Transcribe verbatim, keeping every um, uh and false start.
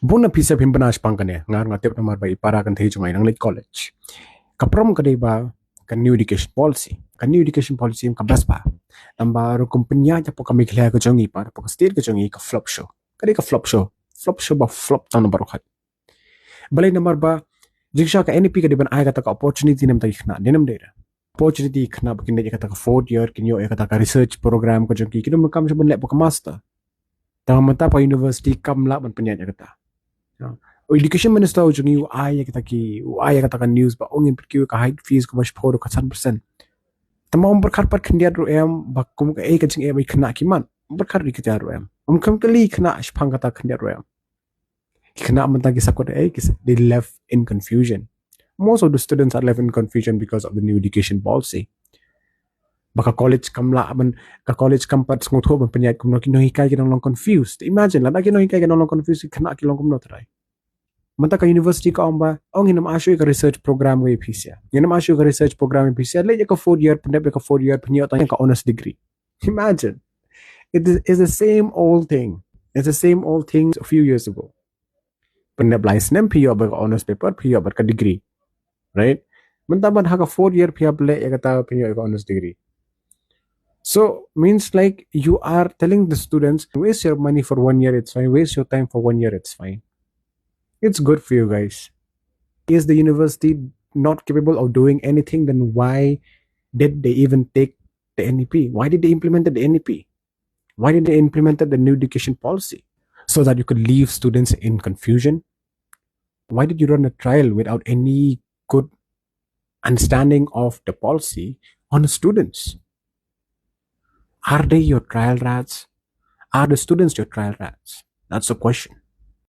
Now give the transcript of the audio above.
Bun na pisa phin bna shpang kane, nga nga tip namar ba i para kan thei jong nga i nang leit college. Ka prom ka dei ba ka new education policy. Ka new education policy ka best ba. Namar rukum pynïaid hapoh ka Meghalaya ka jong i pa, hapoh ka state ka jong i ka flop show. Ka dei ka flop show. Flop show ba flop tang namar khat. Balei namar ba jingshisha ka N E P ka dei ban ai kata ka opportunity namar ki khynnah, dei nam dei da. Opportunity khynnah ba kin leit ïa kata ka fourth year, kin ïoh ïa kata ka research program ka jong ki, kin ym kam shuh ban leh ba ka master. Tang mynta pa university kam lah ban pynïaid ïa kata. Education minister u jong i u ai ïa kata ki, u ai ïa kata ka news ba ong in pyrkiew ka high fees ka ba shiphew ka san percent. Tang ym pyrkhat pat khyndiat ruh em ba kum ka ei ka jingeh ba i khynnah ki man. Ym pyrkhat ruh kita ruh em. Ym kam kali khynnah shipang kata khyndiat ruh em. Khynnah mynta ki sakut ei ki they left in confusion. Most of the students are left in confusion because of the new education policy. Ba ka college kam lah ban, ka college kam pat sngewthuh ban pynïaid kumno, ki nonghikai ki dang long confused. Imagine lada ki nonghikai ki dang long confused, ki khynnah ki long kumno trai. Mynta ka university ka ong ba ong ngin ym ai shuh ïa ka research program ïa phi sha. Ngin ym ai shuh ïa ka research program ïa phi sha. Leit ïa ka fourth year, pyndep ïa ka fourth year, pynïoh tang ïa ka honours degree. Imagine. It is, is the same old thing. It's the same old thing a few years ago. Pyndep lai snem phi ïoh bad ka honours paper, phi ïoh bad ka degree. Right? Mynta bad ha ka fourth year phi ïa pynleh ïa kata, phi ïoh ïa ka honours degree. So means like you are telling the students, waste your money for one year, it's fine. Waste your time for one year, it's fine. It's good for you guys. Is the university not capable of doing anything? Then why did they even take the N E P? Why did they implement the N E P? Why did they implement the new education policy? So that you could leave students in confusion? Why did you run a trial without any good understanding of the policy on the students? Are they your trial rats? Are the students your trial rats? That's the question.